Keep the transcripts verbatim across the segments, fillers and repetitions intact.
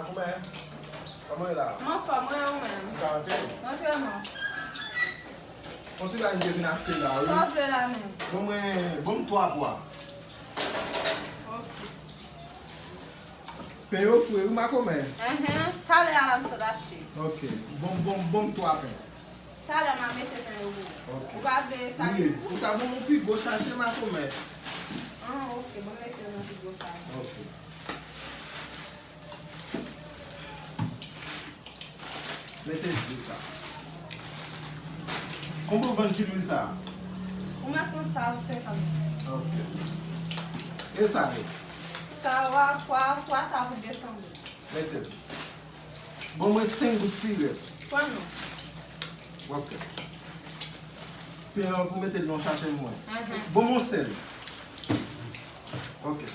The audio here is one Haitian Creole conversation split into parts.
Kòman w ye la? M anfòm, mwen ou menm? M ka antre? Antre non. Yon ti bagay m te vin achte la, wi. Sa w vle la menm? Bon, mwen, bon, m twa pwa. Ok. Pen yo fre, wi, makomè? Enhen. Talè a la m sot achte. Ok. Bon, bon, bon, m twa pen. Talè m a mete pen yo pou ou. Ok. Ou pa vle sa ki pou ou? Ou ta bon, yon pi gwo chache, makomè. Ah, ok. Bon, mete yon pi gwo chache. Ok. Mete de sa. Konbyen w vann ti lwil sa a? Ou mèt konn sa a, senkant. Ok. E sa yo? Sa a, twa, twa sa pou de san goud. Mete. Bon, mwen senk goud sirèt. Pran non. Ok. Pen an pou mete l nan chache mwen. Enhen. Bon, mwen sèl. Ok.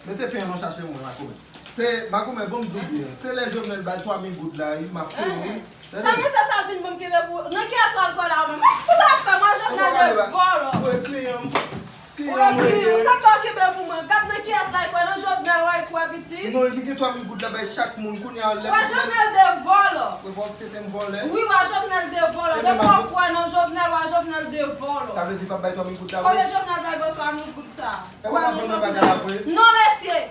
Mete pen an nan chache mwen, makomè. Se, makomè, bon m di w byen. Se lè Jovenel bay twa mil goud la, wi, m ap peye, wi. Tande? Sa mesye sa vin ban m kenbe pou, nan kiyès w al kwè la, mwen? Mwen fout afè, mwen Jovenel de vòlò. Ou wè kliyan m. Ou wè kliyan m, sa pa kenbe pou mwen. Gad nan kiyès la, kwè nan Jovenel, w al kwè, pitit. Non, li gen twa mil goud la bay chak moun, kounye a, lè Jovenel de vòlò. Ou wè tete m vòlè. Wi, w wè Jovenel de vòlò. Depi w kwè nan Jovenel, w wè Jovenel de vòlò. Sa vle di pa bay twa mil goud la vre? Kote Jovenel bay twa mil goud sa? E w ap vann nan bagay la vre? Non, mesye.